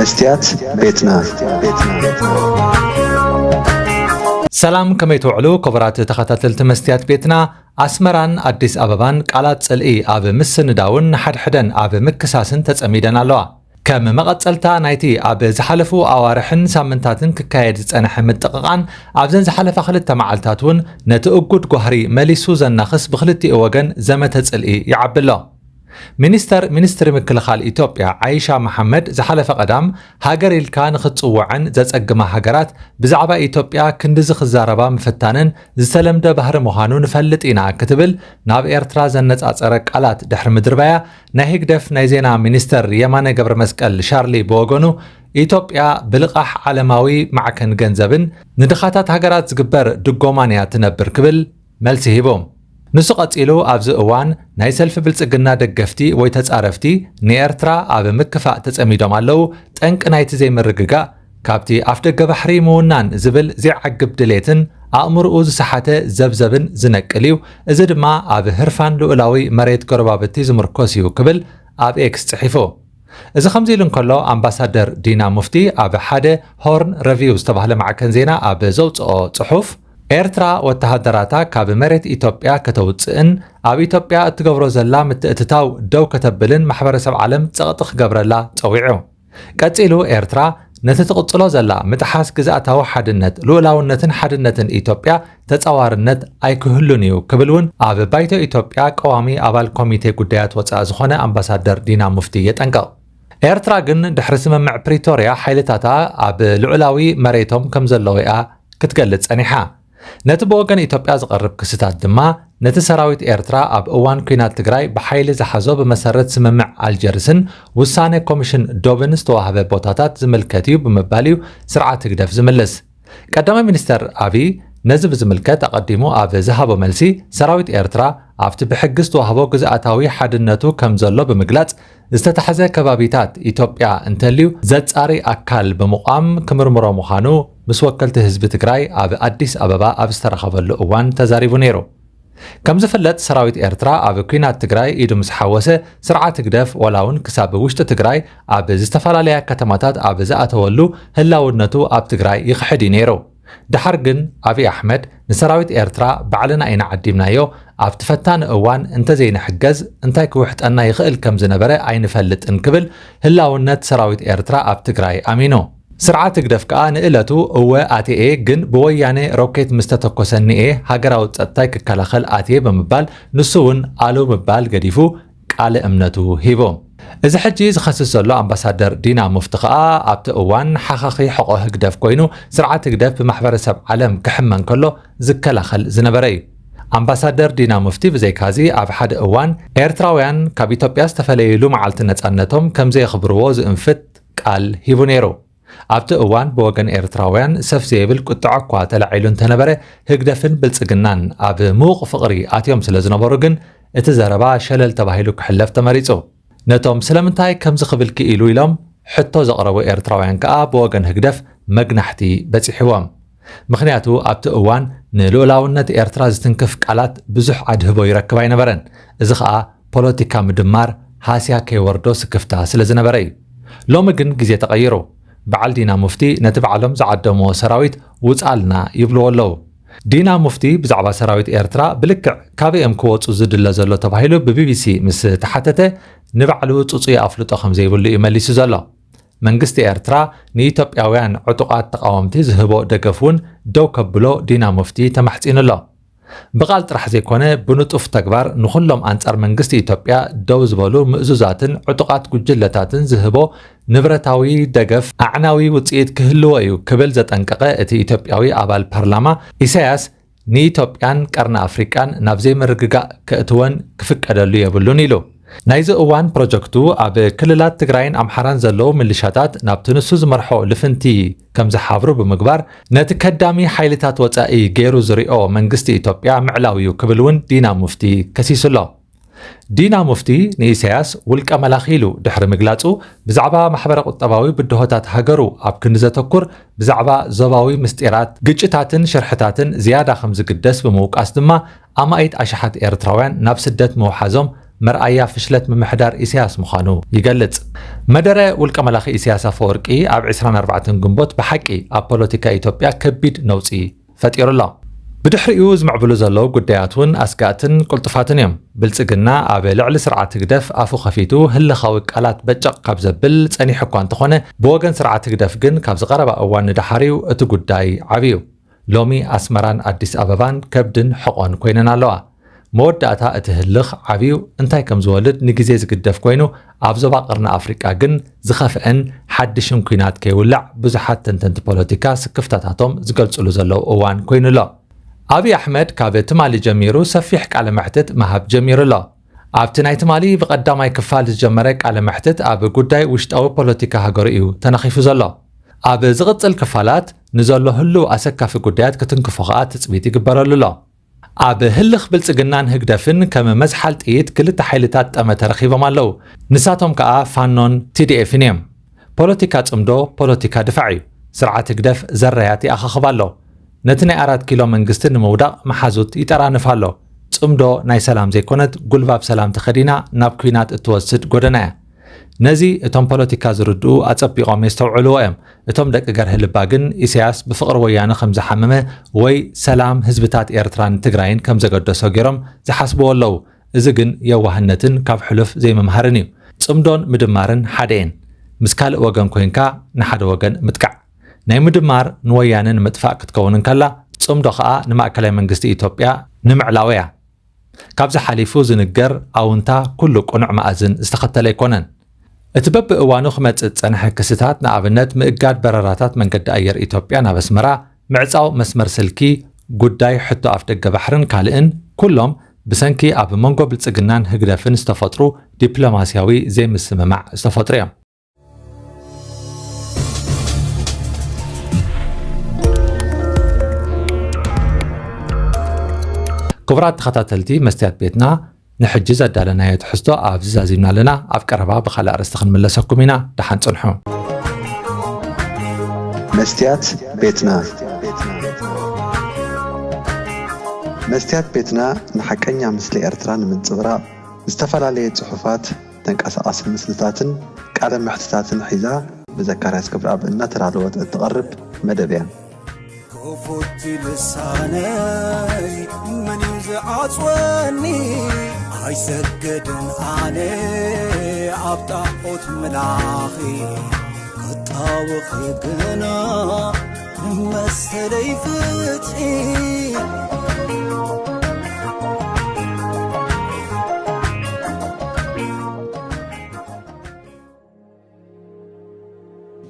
መስትያት ቤትና። ሰላም፣ ከመይ ትውዕሉ ክቡራት ተኸታተልቲ መስትያት ቤትና? ኣስመራን ኣዲስ ኣበባን ቃላት ጽልኢ ኣብ ምስንዳውን ንሓድሕደን ኣብ ምክሳስን ተጸሚደን ኣለዋ። ከም መቐጸልታ ናይቲ ኣብ ዝሓለፉ ኣዋርሕን ሳምንታትን ክካየድ ዝጸንሐ ምጥቕቓን፣ ኣብዘን ዝሓለፋ ክልተ መዓልታት እውን ነቲ እጉድ ጓህሪ መሊሱ ዘናኽስ ብክልቲኡ ወገን ዘመተ ጽልኢ ይዓቢ ኣሎ። ሚኒስተር ሚኒስትሪ ምክልኻል ኢትዮጵያ ዓይሻ መሓመድ ዝሓለፈ ቀዳም፣ ሃገር ኢልካ ንኽትጽውዐን ዘጸግማ ሃገራት ብዛዕባ ኢትዮጵያ ክንድዚ ክዛረባ ምፍታነን ዝተለምደ ባህሪ ምዃኑ ንፈልጥ ኢና ክትብል ናብ ኤርትራ ዘነጻጸረ ቃላት ድሕሪ ምድርባያ፣ ናይ ህግደፍ ናይ ዜና ሚኒስተር የማነ ገብረመስቀል ሻርሊ ብወገኑ፣ ኢትዮጵያ ብልቓሕ ዓለማዊ ማዕከን ገንዘብን ንድኻታት ሃገራት ዝግበር ድጎማን እያ ትነብር ክብል መልሲ ሂቡ። ንሱ ቀጺሉ፣ ኣብዚ እዋን ናይ ሰልፊ ብልጽግና ደገፍቲ ወይ ተጻረፍቲ ንኤርትራ ኣብ ምክፋእ ተጸሚዶም ኣለዉ፣ ጠንቂ ናይቲ ዘይምርግጋእ ካብቲ ኣፍደገ ባሕሪ ምውናን ዝብል ዘይዓግብ ድሌትን ኣእምሮኡ ዝሰሓተ ዘብዘብን ዝነቅል እዩ። እዚ ድማ ኣብ ህርፋን ልኡላዊ መሬት ጎረባብቲ ዝምርኮስ እዩ ክብል ኣብ ኤክስ ጽሒፉ። እዚ ከምዚ ኢሉ እንከሎ፣ ኣምባሳደር ዲና ሙፍቲ ኣብ ሓደ ሆርን ረቪው ዝተባህለ ማዕከን ዜና ኣብ ዘውጽኦ ጽሑፍ፣ ኤርትራ ወተሃደራታ ካብ መሬት ኢትዮጵያ ከተውጽእን ኣብ ኢትዮጵያ እትገብሮ ዘላ ምትእትታው ደው ከተብልን ማሕበረሰብ ዓለም ጸቕጢ ክገብረላ ጸዊዑ። ቀጺሉ፣ ኤርትራ ነቲ ትቕጽሎ ዘላ ምጥሓስ ግዝኣታዊ ሓድነት፣ ልኡላውነትን ሓድነትን ኢትዮጵያ ተጻዋርነት ኣይክህሉን እዩ ክብል እውን ኣብ ባይቶ ኢትዮጵያ ቀዋሚ ኣባል ኮሚቴ ጉዳያት ወጻኢ ዝኾነ ኣምባሳደር ዲና ሙፍቲ የጠንቅቕ። ኤርትራ ግን ድሕሪ ስምምዕ ፕሪቶርያ ሓይልታታ ኣብ ልዑላዊ መሬቶም ከም ዘለዉ እያ ክትገልጽ ጸኒሓ። ነቲ ብወገን ኢትዮጵያ ዝቐርብ ክስታት ድማ፣ ነቲ ሰራዊት ኤርትራ ኣብ እዋን ኲናት ትግራይ ብሓይሊ ዝሓዞ ብመሰረት ስምምዕ ኣልጀርስን ውሳነ ኮሚሽን ዶብን ዝተዋህበ ቦታታት ዝምልከት እዩ ብምባል እዩ ስርዓት ህግደፍ ዝምልስ። ቀዳማይ ሚኒስተር ኣብይ ነዚ ብዝምልከት ኣቐዲሙ ኣብ ዝሃቦ መልሲ፣ ሰራዊት ኤርትራ ኣብቲ ብሕጊ ዝተዋህቦ ግዝኣታዊ ሓድነቱ ከም ዘሎ ብምግላጽ፣ ዝተታሕዘ ከባቢታት ኢትዮጵያ እንተልዩ ዘጻሪ ኣካል ብምቋም ክምርምሮ ምዃኑ ምስ ወከልቲ ህዝቢ ትግራይ ኣብ ኣዲስ ኣበባ ኣብ ዝተረኸበሉ እዋን ተዛሪቡ ነይሩ። ከም ዝፍለጥ፣ ሰራዊት ኤርትራ ኣብ ኲናት ትግራይ ኢዱ ምስ ሓወሰ፣ ስርዓት ህግደፍ ዋላ እውን ክሳብ ውሽጢ ትግራይ ኣብ ዝተፈላለያ ከተማታት ኣብ ዝኣተወሉ ህላውነቱ ኣብ ትግራይ ይኽሕድ እዩ ነይሩ። ደሓር ግን ኣብይ ኣሕመድ ንሰራዊት ኤርትራ ባዕልና ኢና ዓዲምናዮ፣ ኣብቲ ፈታኒ እዋን እንተዘይንሕገዝ እንታይ ክውሕጠና ይኽእል ከም ዝነበረ ኣይንፈልጥን ክብል ህላውነት ሰራዊት ኤርትራ ኣብ ትግራይ ኣሚኑ። ስርዓት ህግደፍ ከኣ ንእለቱ እወ ኣትየ ግን ብወያነ ሮኬት ምስ ተተኮሰኒ እየ ሃገራዊ ጸጥታይ ክከላኸል ኣትየ ብምባል ንሱ እውን ኣሉ ምባል ገዲፉ ቃለ እምነቱ ሂቡ። እዚ ሕጂ ዝኸስስ ዘሎ ኣምባሳደር ዲና ሙፍቲ ከኣ ኣብቲ እዋን ሓኻኺ ሕቖ ህግደፍ ኮይኑ ስርዓት ህግደፍ ብማሕበረሰብ ዓለም ክሕመ እንከሎ ዝከላኸል ዝነበረ እዩ። ኣምባሳደር ዲና ሙፍቲ ብዘይካዚ ኣብ ሓደ እዋን ኤርትራውያን ካብ ኢትዮጵያ ዝተፈለይሉ መዓልቲ ነጻነቶም ከም ዘየኽብርዎ ዝእንፍት ቃል ሂቡ ነይሩ። ኣብቲ እዋን ብወገን ኤርትራውያን ሰፍ ዘይብል ቁጥዐ እኳ ተላዒሉ እንተነበረ፣ ህግደፍን ብልጽግናን ኣብ ምዉቕ ፍቕሪ ኣትዮም ስለ ዝነበሩ ግን እቲ ዘረባ ሸለል ተባሂሉ ክሕለፍ ተመሪጹ። ነቶም ስለምንታይ ከምዚ ክብል ክኢሉ ኢሎም ሕቶ ዘቕረቡ ኤርትራውያን ከኣ ብወገን ህግደፍ መግናሕቲ በጺሕዎም። ምኽንያቱ ኣብቲ እዋን ንልኡላውነት ኤርትራ ዝትንክፍ ቃላት ብዙሕ ኣድህቦ ይረክብ ኣይነበረን። እዚ ኸኣ ፖለቲካ ምድማር ሃስያ ከይወርዶ ስክፍታ ስለ ዝነበረ እዩ። ሎሚ ግን ግዜ ተቐይሩ። በዓል ዲና ሙፍቲ ነቲ ባዕሎም ዝዓደምዎ ሰራዊት ውጻልና ይብልዎ ኣለዉ። ዲና ሙፍቲ ብዛዕባ ሰራዊት ኤርትራ ብልክዕ ካበይ እዮም ክወጹ ዝድለ ዘሎ ተባሂሉ ብቢቢሲ ምስ ተሓተተ፣ ንባዕሉ ጽጹይ ኣፍልጦ ከም ዘይብሉ እዩ መሊሱ ዘሎ። መንግስቲ ኤርትራ ንኢትዮጵያውያን ዕጡቓት ተቓወምቲ ዝህቦ ደገፍ እውን ደው ከብሎ ዲና ሙፍቲ ተማሕጺኑ ኣሎ። ብቓል ጥራሕ ዘይኮነ፣ ብንጡፍ ተግባር ንኹሎም ኣንጻር መንግስቲ ኢትዮጵያ ደው ዝበሉ ምእዙዛትን ዕጡቓት ጉጅለታትን ዝህቦ ንብረታዊ ደገፍ ኣዕናዊ ውጽኢት ክህልዎ እዩ ክብል ዘጠንቀቐ እቲ ኢትዮጵያዊ ኣባል ፓርላማ፣ ኢሳያስ ንኢትዮጵያን ቀርኒ ኣፍሪቃን ናብ ዘይምርግጋእ ከእትወን ክፍቀደሉ የብሉን ኢሉ። ናይዚ እዋን ፕሮጀክቱ፣ ኣብ ክልላት ትግራይን ኣምሓራን ዘለዉ ምልሻታት ናብቲ ንሱ ዝመርሖ ልፍንቲ ከም ዝሓብሩ ብምግባር፣ ነቲ ከዳሚ ሓይልታት ወጻኢ ገይሩ ዝሪኦ መንግስቲ ኢትዮጵያ ምዕላው እዩ ክብል እውን ዲና ሙፍቲ ከሲሱ ኣሎ። ዲና ሙፍቲ ንኢሳያስ ውልቀ መላኺ ኢሉ ድሕሪ ምግላጹ፣ ብዛዕባ ማሕበረ ቁጠባዊ ብድሆታት ሃገሩ ኣብ ክንዲ ዘተኩር፣ ብዛዕባ ዞባዊ ምስጢራት፣ ግጭታትን ሽርሕታትን ዝያዳ ከም ዝግደስ ብምውቃስ ድማ፣ ኣማኢት ኣሽሓት ኤርትራውያን ናብ ስደት ምውሓዞም መርኣያ ፍሽለት ምምሕዳር ኢሳያስ ምዃኑ ይገልጽ። መደረ ውልቀ መላኺ ኢሳያስ ኣፈወርቂ ኣብ ዕስራን ኣርባዕተን ግንቦት ብሓቂ ኣብ ፖለቲካ ኢትዮጵያ ከቢድ ነውጺ ፈጢሩ ኣሎ። ብድሕሪኡ ዝምዕብሉ ዘለዉ ጉዳያት እውን ኣስጋእትን ቅልጡፋትን እዮም። ብልጽግና ኣብ ልዕሊ ስርዓት ህግደፍ ኣፉ ከፊቱ ህልኻዊ ቃላት በጨቕ ካብ ዘብል ጸኒሑ እኳ እንተኾነ፣ ብወገን ስርዓት ህግደፍ ግን ካብዚ ቀረባ እዋን ንደሓሪው እቲ ጉዳይ ዓብዩ። ሎሚ ኣስመራን ኣዲስ ኣበባን ከብድን ሕቖን ኮይነን ኣለዋ። መወዳእታ እቲ ህልኽ ዓብዩ እንታይ ከም ዝወልድ ንግዜ ዝግደፍ ኮይኑ፣ ኣብ ዞባ ቀርኒ ኣፍሪቃ ግን ዝኸፍአን ሓድሽን ኲናት ከይውላዕ ብዙሓት ተንተንቲ ፖለቲካ ስክፍታታቶም ዝገልጽሉ ዘለዉ እዋን ኮይኑ ኣሎ። ኣብይ ኣሕመድ ካብ ትማሊ ጀሚሩ ሰፊሕ ቃለ መሕትት ምሃብ ጀሚሩ ኣሎ። ኣብቲ ናይ ትማሊ ብቐዳማይ ክፋል ዝጀመረ ቃለ መሕትት ኣብ ጉዳይ ውሽጣዊ ፖለቲካ ሃገሩ እዩ ተነኺፉ ዘሎ። ኣብ ዝቕጽል ክፋላት ንዘሎ ህሉው ኣሰካፊ ጉዳያት ክትንክፎ ከኣ ትጽቢት ይግበረሉ ኣሎ። ኣብ ህልኽ ብልጽግናን ህግደፍን ከም መዝሓል ጥይት ክልተ ሓይልታት ጠመተ ረኺቦም ኣለዉ። ንሳቶም ከኣ ፋኖን ቲ ዲ ኤፍን እዮም። ፖለቲካ ጽምዶ ፖለቲካ ድፋዕ እዩ። ስርዓት ህግደፍ ዘራያት ይኣኻኽብ ኣሎ። ነቲ ናይ ኣራት ኪሎ መንግስቲ ንምውዳቕ መሓዙት ይጠራንፍ ኣሎ። ጽምዶ ናይ ሰላም ዘይኮነት፣ ጉልባብ ሰላም ተኸዲና ናብ ኲናት እትወስድ ጎደና እያ። ነዚ እቶም ፖለቲካ ዝርድኡ ኣጸቢቖም የስተውዕልዎ እዮም። እቶም ደቂ ገርሂ ልባ ግን ኢሳያስ ብፍቕሪ ወያነ ከም ዝሓመመ ወይ ሰላም ህዝብታት ኤርትራን ትግራይን ከም ዘገደሶ ገይሮም ዝሓስብዎ ኣለዉ። እዚ ግን የዋህነትን ካብ ሕሉፍ ዘይምምሃርን እዩ። ጽምዶን ምድማርን ሓደ እየን። ምስ ካልእ ወገን ኮይንካ ንሓደ ወገን ምጥቃዕ። ናይ ምድማር ንወያነ ንምጥፋእ ክትከውን እንከላ፣ ጽምዶ ኸኣ ንማእከላይ መንግስቲ ኢትዮጵያ ንምዕላው እያ። ካብዚ ሓሊፉ ዝንገር ኣውንታ ኩሉ ቅኑዕ መኣዝን ዝተኸተለ ኣይኮነን። እቲ በብእዋኑ ክመጽእ ዝጸንሐ ክስታት፣ ንኣብነት ምእጋድ በረራታት መንገዲ ኣየር ኢትዮጵያ ናብ ኣስመራ፣ ምዕጻው መስመር ስልኪ፣ ጉዳይ ሕቶ ኣፍደገ ባሕርን ካልእን፣ ኩሎም ብሰንኪ ኣብ መንጎ ብልጽግናን ህግደፍን ዝተፈጥሩ ዲፕሎማስያዊ ዘይምስምማዕ ዝተፈጥሩ እዮም። ክቡራት ተኸታተልቲ መስትያት ቤትና፣ ንሕጂ ዘዳለናዮ ትሕዝቶ ኣብዚ ዛዚምና ኣለና። ኣብ ቀረባ ብኻልእ ኣርእስቲ ክንምለሰኩም ኢና። ደሓን ጽንሑ። መስትያት ቤትና። መስትያት ቤትና ንሓቀኛ ምስሊ ኤርትራ ንምንጽብራቕ ዝተፈላለየ ጽሑፋት፣ ተንቀሳቓሲ ምስልታትን ቃለ መሕትታትን ሒዛ ብዘካርያስ ክብረኣብ እናተዳለወት እትቐርብ መደብ እያ። ክፉት ልሳነይ መን እዩ ዝዓጽወኒ? ኣይሰግድን ኣነ ኣብ ጣዖት ምላኺ፣ ክጣወኺ ግና መሰለይ ፍትሒ።